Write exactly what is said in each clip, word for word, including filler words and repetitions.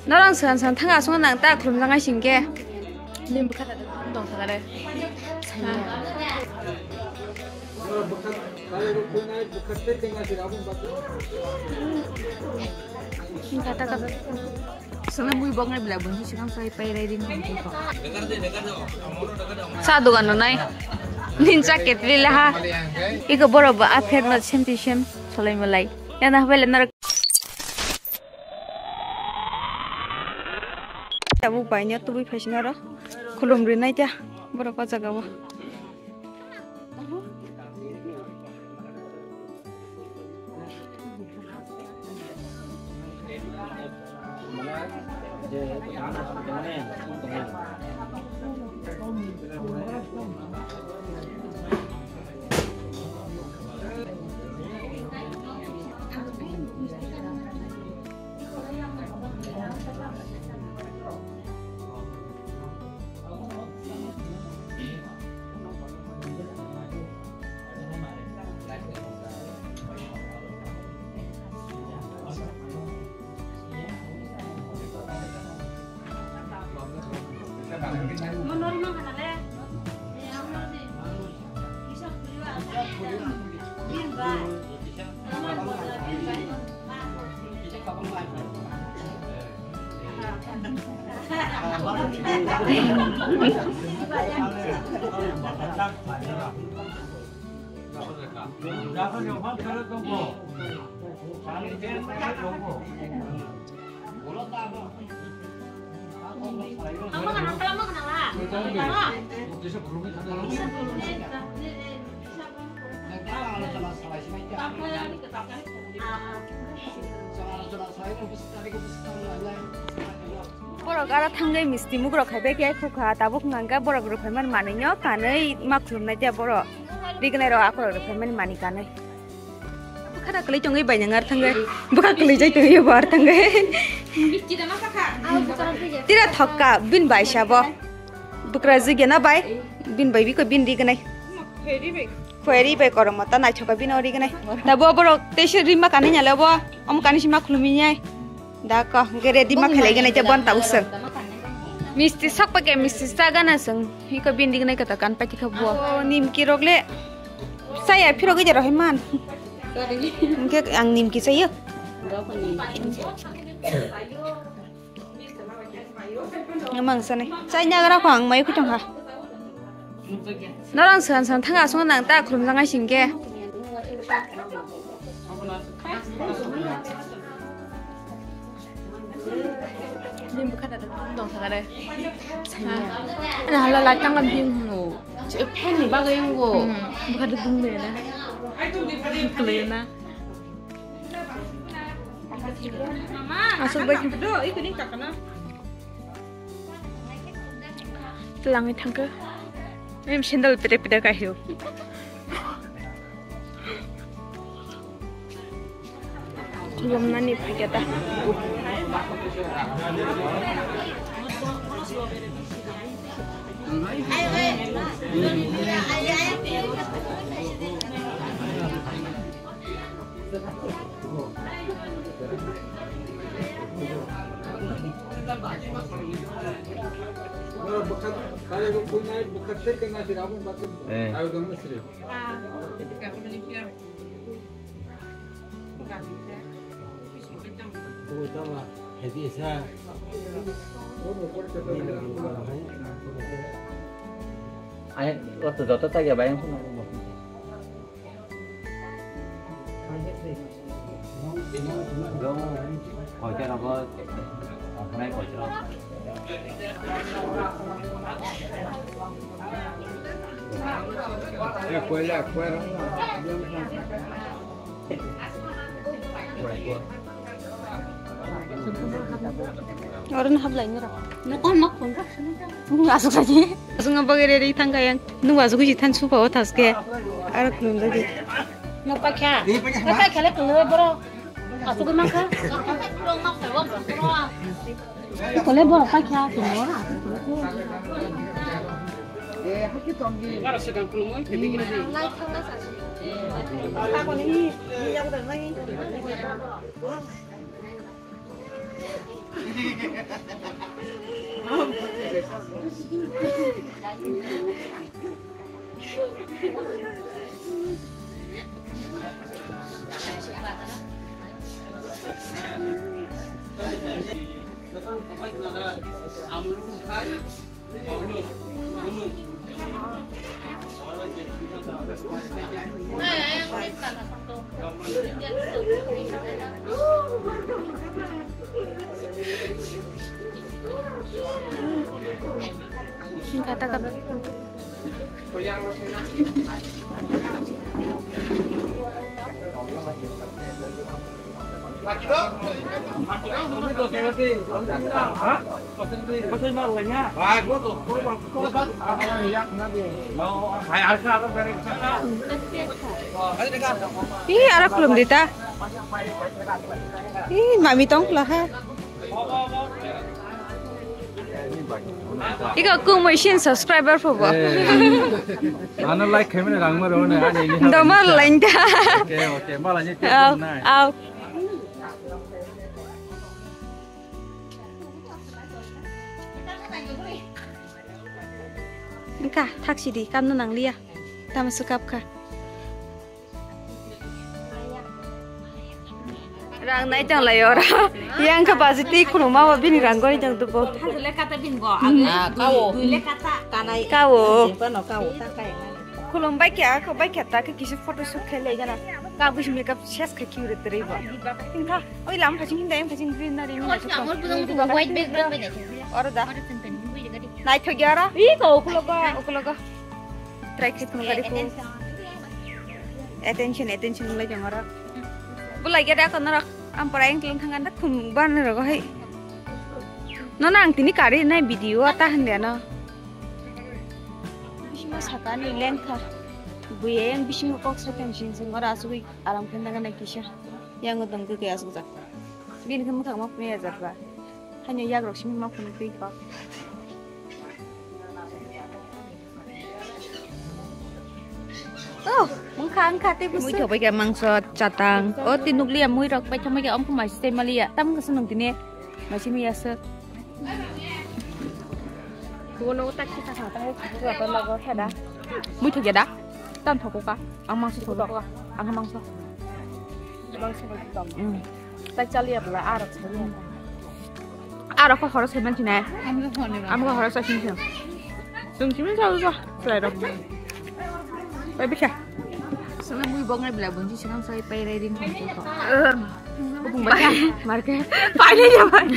Norang san san thang asung nang ta khulum jangai singke. Lim bwkha da dong thagare. Kata kata. Sana mui bok ngai bila bunyi sikang sai pai rai ding. Sa dogan no nai. Nin sa ketri laha. Iko boro ba apher no sem ti sem solai malai. Yana habai le nar. Tabuk bai nya tubui phaisna ro. Khulum ri nai ta. Boro ko jaga o. Borok aro thangwi misti mugrok khai bai khe khukha, tabuk hwnkha borok rwphaimani manwino kanwi ma khulumnai tiya borok rignai rok akorok rwphaimani manwi kanwi. Bwkha da kwlwi tongwi bai nang ar thangwi. Bwkha kwlwi jai tongwi bo ar thangwi. Tira thokka bin bai sabo. Bwkra jigena bai bin bai biko bin rignai. Khweri bai kormo ta naithoka bino rignai. Da bo borok teisir rima kani nyale bo. Om kani sima khulumi nyai. Da ko hwnkhe ready ma khelai gwnai te bon tabuk swng. Misti sok pake misti sa gana swng. Hiko bin rignai kata kan pati kha bo. Nimki rok le. Saya phirogwi de rohai man. Hwnkhe ang nimki sayo. Mang sani. Chai nyagra ko ang mai khutong ha. Norang san san thanga song nang ta khulum jangai singke. Lim bwkha da dong thagare. Ana hala lai tangam bing hunu. Fan ni bagwi wngo. Bwkha da dong de na. Kwlwi na. Asuk bai. Langwi thangkhe. Em sandal pide pide kahiyo. Khulumnani phaikhe ta. Eh. Ai, o to joto tagya bai ang. Koita rogo, koita rogo. Oro no hablai ni rok. Nokol nok phone rok sini ta. Nung asuk saji. Asuk no bagwi ready thang kayang. Nung asuk si than supa o thaske. Aro khulum jagi. No pakha. No pakha le khulum boro. Asuk ma kha. Kole boro pakha khulum boro. Lai thang na sa. Kata kata. Ih, aro khulum dita. Ih, mami tong khula ha. Iko kumui sin subscriber phobo. Ano like khaimani rang maro ne ani ni. Domar lainda. Okay, okay. Mala ni. Au, au. Engka, thaksi di, kamno nangliya. Tamo swkap kha. Rang nai tang lai ora. Yang kha baji twi khuluma bo bini rang goi tang dubo. Thang le kata bin go. Ah, kawo. Dui le kata. Kanai. Kawo. Jempa no kawo, ta kai. Khulum bai kya, ko bai kya ta ke kisi photo shoot khai lai jana. Ka buji makeup ses khai kiu re tere bo. Engka, oi lam phasing hinda, yang phasing green na ring na. White background bai dai. Oro da. Nai thok ya ora. Ih, ko ukulo go. Ukulo go. Try khai phunuk gari ko. Attention, attention wng lai tong oro. Bulai gada ko norok. Ang pora yang tling thang anda khum ban rogo hai. Nono ang tini kari nai video ata hande no. Bismo saka ni lengkha. Buya yang bismo kok sa kan sing sing ora asugui aram khenda gana kisa. Yang utang ke asuk jak. Bin khum khak ma punya jak ba. Hanya yak rok simi ma phunuk twi kok. Oh, mungkha, mungkha, tei busu. Mui thobai kha mangso chatang. O, tei nukliya mui rok pai thambai kha, omkha mai se maliya. Tam kha se nung tini mai se maliya se. Kubo nogo tak kita kha, tang kubo apa nogo heda. Mui thokya da? Tam thokoka. Ang mangso thokoka. Ang mangso. Mangso. Hmm. Tai chaliya bwla, aro chaliya. Aro kho horo saiman sinai. Amgo horo saiman sinai. Sung simin sa usa. Selai rok. Pai bisa. Sung mui bok nai bwla bunji sinang sai pai rai ring kho. Bung baca. Marke. Pai le ya pai.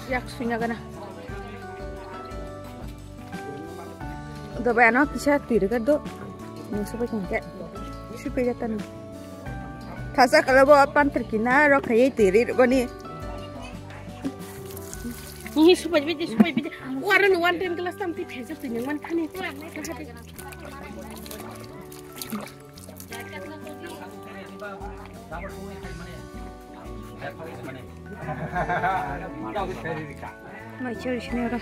Yak sunya gana. Dobai ano kisa twi rwkha do. Nung supai tong khe. Supai jata nung. Thasa kala bo pantir kina rok khaiye twi ri boni. Ni supai bidi, supai bidi. Waran one ten class tam ti phejak twi nang man khani. Mai chori sini ora.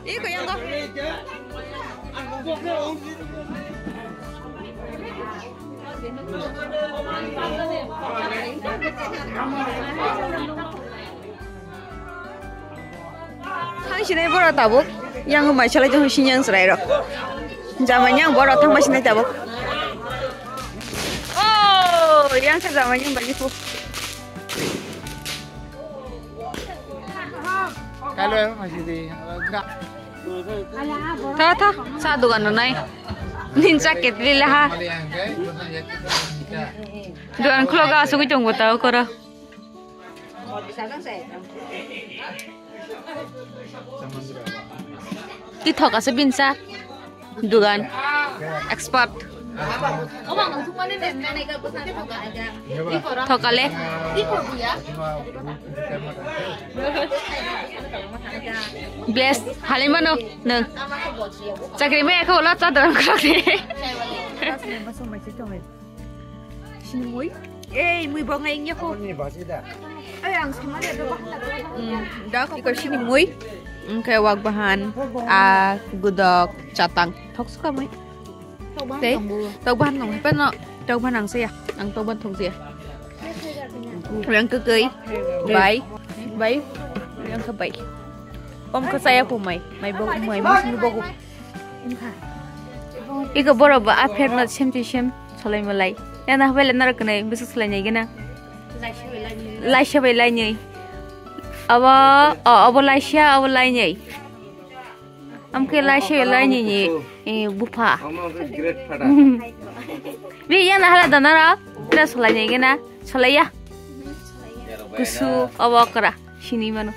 Iko yang kau. Thang sinai borok tabuk, yang mai salai jong sinyang chwrai rok. Jamai yang borok thang mai sinai tabuk. Oh, yang sa jamai yang bagi pu. Hello, masih di. Tha tha, sa dugan no nai. Nin sa ketli laha. Dugan khulo ga sugui tong botao koro. Ti thok ase binsa dugan expert. Thokale. Bless. Halimano nung. Chakri me ekho ulo chador khulok de. Sinimoi. Ei, mui bok nai ingya ko. Ei, ang sama de do. Hmm, da ko ko sini mui. Engke wak bahan, a, gudok, chatang. Thok suka mui. Tei, tok bahan nong, peno, tok bahan ang saya, ang tok bahan thok saya. Yang kekai, bai, bai, yang ke bai. Om ke saya ko mai, mai bo, mai, mai sini bogo. Iko boro ba a pher na sem ti sem solai malai. Ya na habai le nar kene bisu solai nai gena. Lai sabai lai nai. Abo, o, abo lai sia, abo lai nai. Amke lai se lai ni ni, eh, bupha. Omo ke great father. Bi ya na hala dana ra, na solai ni gena, solai ya. Kusu awakra, sini mano.